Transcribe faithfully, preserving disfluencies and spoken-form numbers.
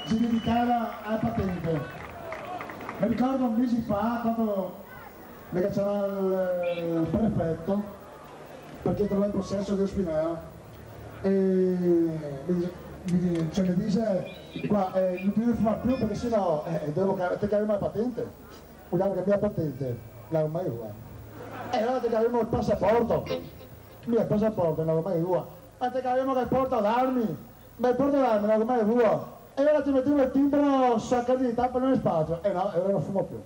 se dedicava a patente. Me ricordo un mese fa, quando me ga ciamà el prefeto, parché trovava el poseso de Spinea, e me dixe, me dixe, cioè, me dixe: "Qua, eh, no te deve fumar più, parché se no, eh, devo ca-, te cavemo la patente." "Varda che mi la patente no la go mai vua." "E alora te cavemo el pasaporto." "Mi el pasaporto no lo go mai vua." "Ma te cavemo anca el porta d'armi." "Ma el porta d'armi no lo go mai vua." "E alora te metemo el timbro so la carta d'identità par no aver spasio." "Eh no, e alora no fumo più."